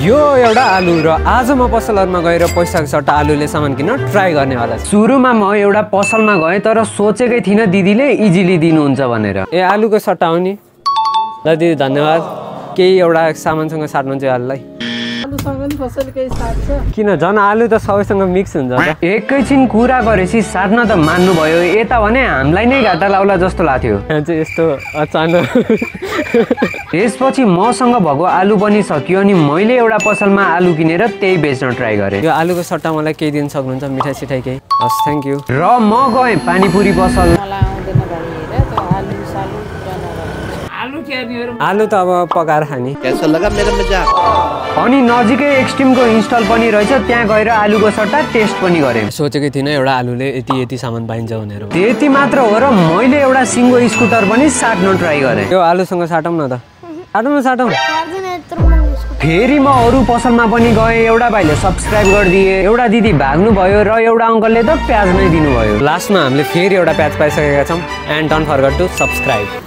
यो एउटा आलु र आज म पसलहरुमा गएर पैसाको सट्टा आलुले सामान किन्न ट्राई गर्नेवाला छु। सुरुमा म एउटा पसलमा गए तर सोचेकै थिइन दिदीले इजिली दिनुहुन्छ भनेर। ए आलुको सट्टा हो नि। ल दिदी धन्यवाद। केही एउटा सामानसँग साट्नुहुन्छ आलुलाई। किन झन् आलु त सबैसँग मिक्स हुन्छ त। एकैछिन कुरा गरेपछि साट्न त मान्नु भयो, यता भने हामीलाई नै घाटा लाउला जस्तो लाग्थ्यो। यस्तो अचानक त्यसपछि मसँग भएको आलु पनि सकियो अनि मैले एउटा पसलमा आलु किनेर त्यही बेच्न ट्राई गरेँ। यो आलुको सट्टा मलाई केही दिन सक्नुहुन्छ मिठाई सिठाई केही? हस् थ्याङ्क यू। र म गएँ पानीपुरी पसल। आलु त अब पकाएर खाने। कैसा लगा मेरा मजाक? अनि नजिकै एक्सट्रिमको इन्स्टल पनि रहेछ, त्यहाँ गएर आलुको सट्टा टेस्ट पनि गरेँ। सोचेकै थिइनँ एउटा आलुले यति सामान पाइन्छ भनेर। त्यति मात्र हो र मैले एउटा सिङ्गो स्कुटर पनि साट्न ट्राई गरेँ। यो आलुसँग साटौँ न त। साटौँ। फेरि म अरू पसलमा पनि गएँ, एउटा भाइले सब्सक्राइब गरिदिए, एउटा दिदी भाग्नु भयो र एउटा अङ्कलले त प्याज नै दिनुभयो। लास्टमा हामीले फेरि एउटा प्याज पाइसकेका छौँ। And don't forget to subscribe.